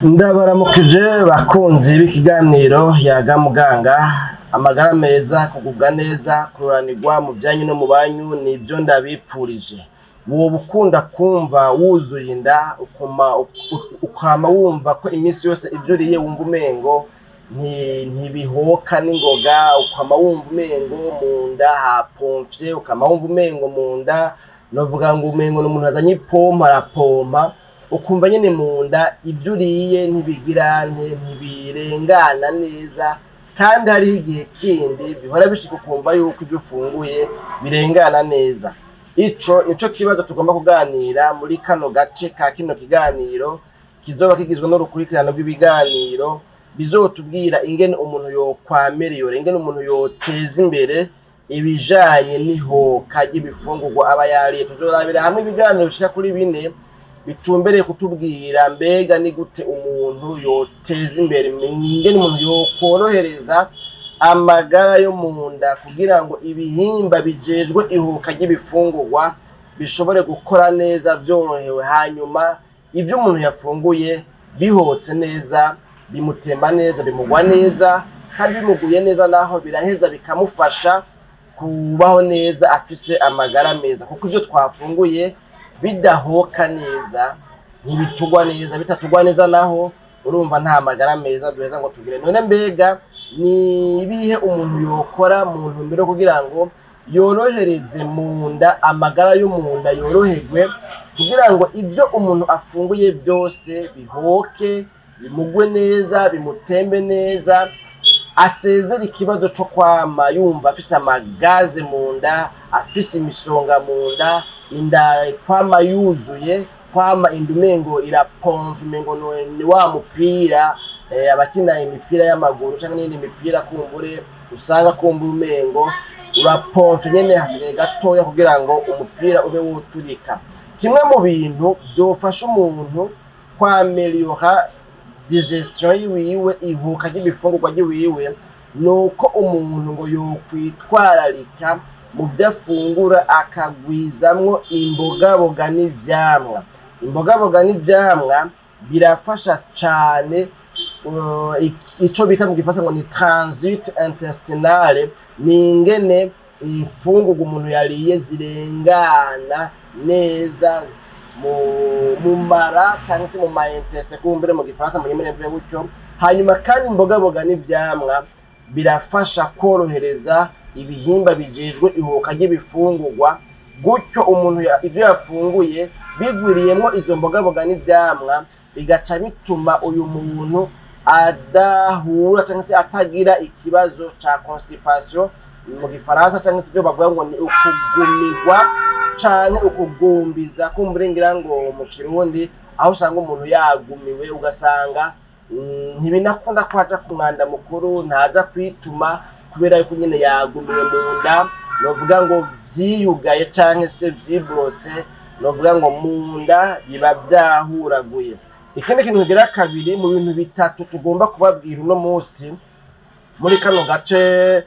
Ndabaramukije bakunzi b'ikiganiro Yaga Muganga. Amagara meza, kugubwa neza, kuroranirwa mu vyanyu no mu banyu nivyo ndabipfurije. Woba ukunda kumva wuzuye inda, ukama wumva ko iminsi yose ivyo uriye wumva umengo ntibihoka n'ingoga, ukama wumva umengo mu nda hapomfye, ukama wumva umengo mu nda, novuga ngo umengo n'umuntu azanye ipompo arapompa, ukumva nyene mu nda ivyo uriye ntibigira ntibirengana neza, kandi hariho igihe kindi bihora bishika ukumva yuko ivyo ufunguye birengana neza. Ico nico kibazo tugomba kuganira muri kano gace ka kino kiganiro kizoba kigizwe n'urukurikirane rw'ibiganiro bizotubwira ingene umuntu yokwameriyora, ingene umuntu yoteza imbere ibijanye n'ihoka ry'ibifungurwa aba yariye. Tuzorabira hamwe ibiganiro bishika kuri bine bitumbereye kutubwira mbega ni gute umuntu yoteza imbere, ingene umuntu yokorohereza amagara yo mu nda kugira ngo ibihimba bijejwe ihuka ry'ibifungurwa bishobore gukora neza vyorohewe, hanyuma ivyo umuntu yafunguye bihotse neza, bimutemba neza, bimugwa neza, kandi bimuguye neza naho biraheza bikamufasha kubaho neza afise amagara meza, kuko ivyo twafunguye bidahoka neza ntibitugwa neza, bitatugwa neza naho urumva nta magara meza duheza ngo tugire. None mbega ni ibihe umuntu yokora mu ntumbero kugira ngo yorohereze mu nda, amagara yo mu nda yoroherwe, kugira ngo ibyo umuntu afunguye byose bihoke, bimugwe neza, bimutembe neza, asezere ikibazo co kwama yumva afise amagaze mu nda, afise imisonga mu nda, inda kwama yuzuye, kwama inda umengo irapomva, umengo ni wa mupira abakina imipira y'amaguru canke n'iyindi mipira kumbure usanga kumbura umengo urapomfye nyene, hasigaye gatoya kugira ngo umupira ube woturika. Kimwe mu bintu vyofasha umuntu kwameliyora digestion yiwiwe, ihuka ry'ibifungurwa ryiwiwe, nuko umuntu ngo yokwitwararika mu vyo afungura, akagwizamwo imbogaboga n'ivyamwa. Imbogaboga n'ivyamwa birafasha cane ico bita mu gifaransa ngo ni transit intestinale, ni ingene imfungurwa umuntu yariye zirengana neza mu mara cyangwa se mu ma intestins kumbere mu gifaransa mu gutyo. Hanyuma kandi imbogaboga n'ivyamwa birafasha korohereza ibihimba bijejwe ihuka ry'ibifungurwa, gutyo umuntu ivyo yafunguye bigwiriyemwo izo mbogaboga n'ivyamwa, bigaca bituma uyu muntu adahura cyangwa se atagira ikibazo ca constipation mu gifaransa, cyangwa se ibyo bavuga ngo ni ukugumirwa canke ukugumbiza kumbure ngira ngo mu kirundi, aho usanga umuntu yagumiwe, ugasanga ntibinakunda ko aja ku mwanda mukuru, ntaja kwituma kubera yuko nyene yagumiwe mu nda, novuga ngo vyiyugaye canke se vyiborotse, novuga ngo mu nda biba vyahuraguye. Ikindi kintu kigira kabiri mu bintu bitatu tugomba kubabwira uno munsi muri kano gace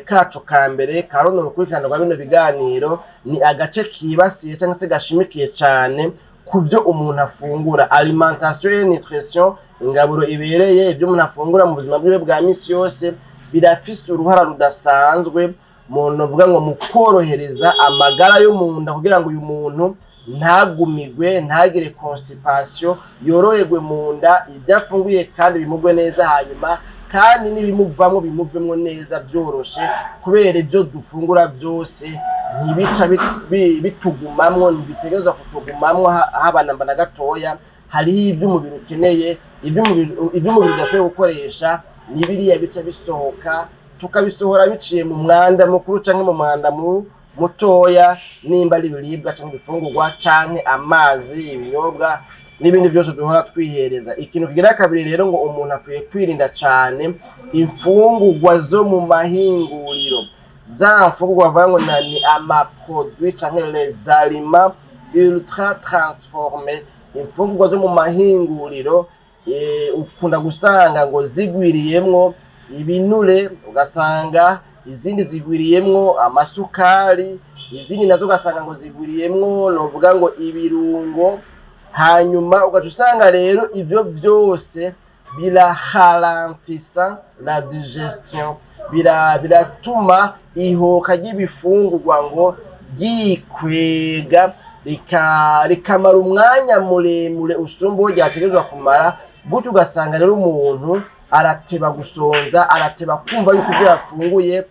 kacu ka mbere ka runo rukurikirane rwa bino biganiro, ni agace kibasiye cyangwa se gashimikiye cane ku byo umuntu afungura, alimentation et nutrition, ingaburo ibereye. Ibyo umuntu afungura mu buzima bwiwe bwa misi yose birafise uruhara rudasanzwe mu, novuga ngo mu korohereza amagara yo mu nda, kugira ngo uyu muntu ntagumigwe, ntagire constipation, yoroherwe mu nda, ibyo afunguye kandi bimugwe neza, hanyuma kandi n'ibimuvamwo bimuvemwo neza byoroshe, kubera ibyo dufungura byose ntibica bitugumamwo, ntibitegerezwa kutugumamwo haba namba na gatoya. Hariho ibyo umubiri ukeneye, ibyo umubiri udashoboye gukoresha ni biriya bica bisohoka, tukabisohora biciye mu mwanda mukuru canke mu mwanda mutoya, nimba ari ibiribwa canke ibifungurwa canke amazi, ibinyobwa n'ibindi byose duhora twihereza. Ikintu kigira kabiri rero, ngo umuntu akwiye kwirinda cane imfungurwa zo mu mahinguriro, za mfungurwa bavuga ngo ni amaproduits canke les aliments ultra transformés. Imfungurwa zo mu mahinguriro ukunda gusanga ngo zigwiriyemwo ibinure, ugasanga izindi zigwiriyemwo amasukari, izindi nazo ugasanga ngo zigwiriyemwo, novuga ngo ibirungo. Hanyuma ugaca usanga rero ivyo vyose biraralentisa la digestion, biratuma ihoka ry'ibifungurwa ngo ryikwega, rikamara umwanya muremure usumba uwo ryategerezwa kumara. Gutyo ugasanga rero umuntu arateba gusonza, arateba kumva yuko ivyo yafunguye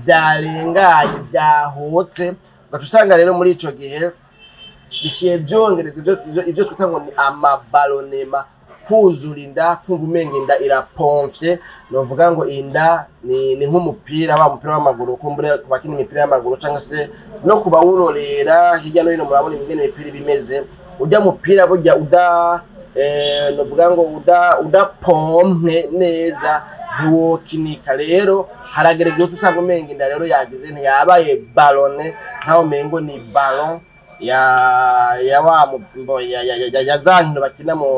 vyarenganye, vyahotse. Ugaca usanga rero muri ico gihe biciye vyongereza ivyo twita ngo ni ama ballonnements, kuzura inda, kumva umenga inda irapomfye. Novuga ngo inda ni nk'umupira, wa mupira w'amaguru, kumbure ku bakina imipira y'amaguru cyangwa se no kubawurorera hirya no hino, murabona ingene imipira iba imeze. Urya mupira burya uda novuga ngo udapompwe neza ntiwokinika. Rero haragera igihe usanga umenga inda rero yagize ntiyabaye ballonnée, nkaho umengo ni ballon ya wa mbo ya za nkino bakina mu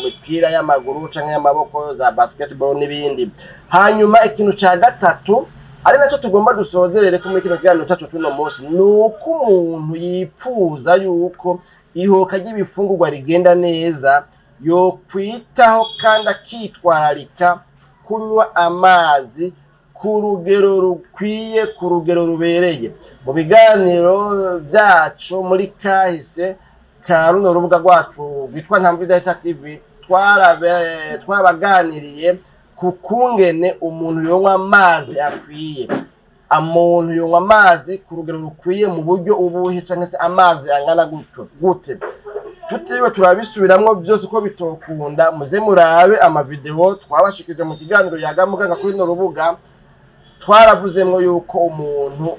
mipira y'amaguru canke y'amaboko, za basketball n'ibindi. Hanyuma ikintu ca gatatu, ari nacyo tugomba dusozerere ko muri kino kiganiro cacu c'uno munsi, ni uko umuntu yipfuza yuko ihoka ry'ibifungurwa rigenda neza, yokwitaho kandi akitwararika kunywa amazi ku rugero rukwiye, ku rugero rubereye. Mu biganiro byacu muri kahise ka runo rubuga rwacu rwitwa Ntambwe Idahita TV, twabaganiriye ku kungene umuntu yonywa amazi akwiye, umuntu yonywa amazi ku rugero rukwiye mu buryo ubuhe, cyangwa se amazi angana gutyo gute. Tutiriwe turabisubiramwo byose uko bitokunda, muze murabe amavideo twabashikije mu kiganiro Yaga Muganga kuri runo rubuga. Twaravuzemwo yuko umuntu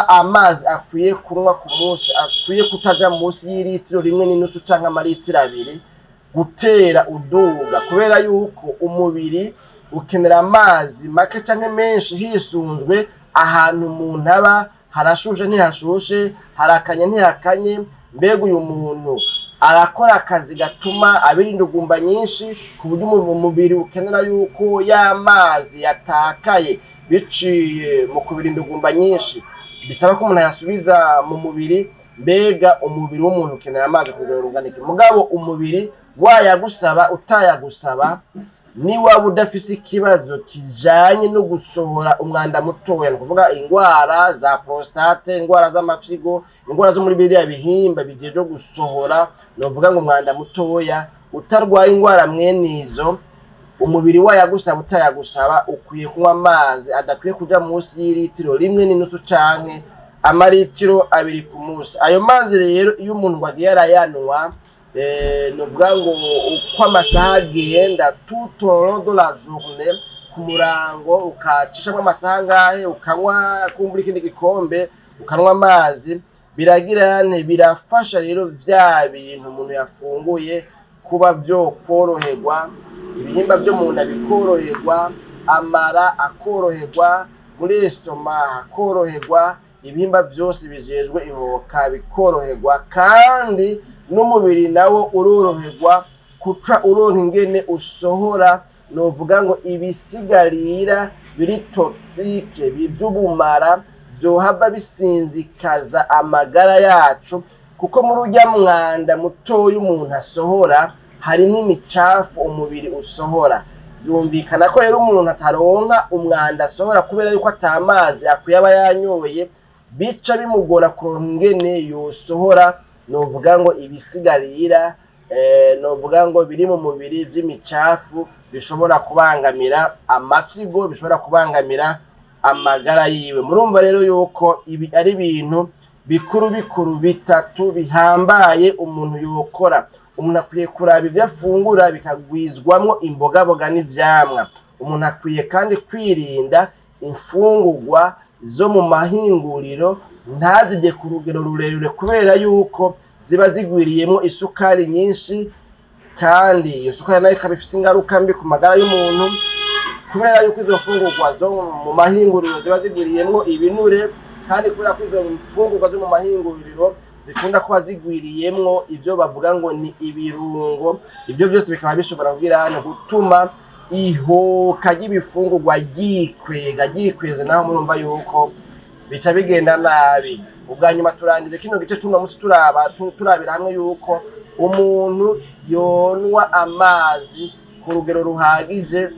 amazi akwiye kunywa ku munsi akwiye kutaja munsi y'iritiro 1.5 canke amaritiro 2 gutera uduga, kubera yuko umubiri ukenera amazi make canke menshi hisunzwe ahantu umuntu aba: harashushe, ntihashushe, harakanye, ntihakanye, mbega uyu muntu arakora akazi gatuma abirinda ugumba nyinshi ku buryo umubiri ukenera yuko ya mazi yatakaye biciye mu kubirinda ugumba nyinshi bisaba ko umuntu ayasubiza mu mubiri. Mbega umubiri w'umuntu ukenera amazi ku rugero rungana iki? Mugabo umubiri wayagusaba utayagusaba, niwaba udafise ikibazo kijanye no gusohora umwanda mutoya, ni ukuvuga ingwara za prostate, ingwara z'amafyigo, ingwara zo muri biriya bihimba bijejwe gusohora, novuga ngo umwanda mutoya, utarwaye ingwara mwene izo, umubiri wayagusaba utayagusaba ukwiye kunywa amazi adakwiye kuja munsi y'iritiro 1.5 canke amaritiro 2 ku munsi. Ayo mazi rero, iyo umuntu wagiye arayanwa, novuga ngo uko amasaha agenda, tout au long de la journée, ku murango ukacishamwo amasaha angahe ukanywa kumbura ikindi gikombe, ukanywa amazi, biragira nte? Birafasha rero vya bintu umuntu yafunguye kuba vyo koroherwa, ibihimba vyo mu nda bikoroherwa, amara akoroherwa, muri estomac hakoroherwa, ibihimba vyose bijejwe ihoka bikoroherwa, kandi n'umubiri nawo uroroherwa kuca uronka ingene usohora, novuga ngo ibisigarira biri toxiques, by'ubumara vyohava bisinzikaza amagara yacu, kuko muri urya mwanda mutoya umuntu asohora harimo imicafu umubiri usohora. Vyumvikana ko rero umuntu ataronka umwanda asohora kubera yuko atamazi akwiye aba yanyoye, bica bimugora kuronka ingene yosohora, novuga ngo ibisigarira, novuga ngo biri mu mubiri vy'imicafu bishobora kubangamira amafyigo, bishobora kubangamira amagara yiwe. Murumva rero yuko ibi ari ibintu bikuru bikuru bitatu bihambaye umuntu yokora. Umuntu akwiye kuraba ivyo afungura bikagwizwamwo imbogaboga n'ivyamwa. Umuntu akwiye kandi kwirinda imfungurwa zo mu mahinguriro, ntazirye ku rugero rurerure, kubera yuko ziba zigwiriyemwo isukari nyinshi, kandi iyo sukari nayo ikaba ifise ingaruka mbi ku magara y'umuntu, kubera yuko izo mfungurwa zo mu mahinguriro ziba zigwiriyemwo ibinure, kandi kubera ko izo mfungurwa zo mu mahinguriro zikunda kuba zigwiriyemwo ivyo bavuga ngo ni ibirungo. Ivyo vyose bikaba bishobora kugira hano gutuma ihoka ry'ibifungurwa ryikwega ryikweze. Naho murumva yuko Bica bigenda nabi. Ubwa nyuma turangije kino gice c'uno musi turaba turabira hamwe yuko umuntu yonwa amazi ku rugero ruhagije.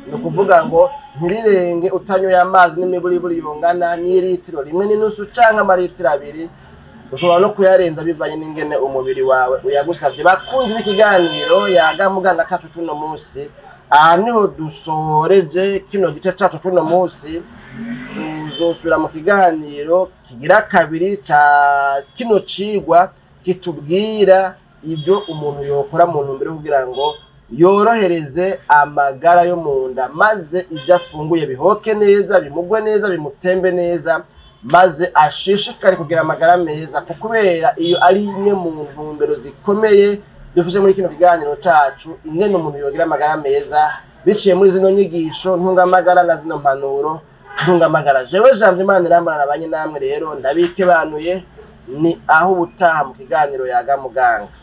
Ni ukuvuga ngo ntirirenge utanyoye amazi n'imiburiburi yongana n'iritiro 1.5 canke amaritiro 2. Ushobora no kuyarenza bivanye n'ingene umubiri wawe uyagusavye. Bakunzi b'ikiganiro Yaga Muganga cacu c'uno musi, aha niho dusoreje kino gice cacu c'uno musi. Tuzosubira mu kiganiro kigira kabiri ca kino cigwa kitubwira ibyo umuntu yokora mu ntumbero yo kugira ngo yorohereze amagara yo mu nda, maze ibyo afunguye bihoke neza, bimugwe neza, bimutembe neza, maze ashishikare kugira amagara meza, kuko kubera iyo ari imwe mu ntumbero zikomeye dufashe muri kino kiganiro cacu, ingene umuntu yogira amagara meza biciye muri zino nyigisho ntungamagara na zino mpanuro ntungamagara. Jewe Jambo Imana irambana nabanye namwe rero, ndabikebanuye. Ni aho ubutaha mu kiganiro Yaga Muganga.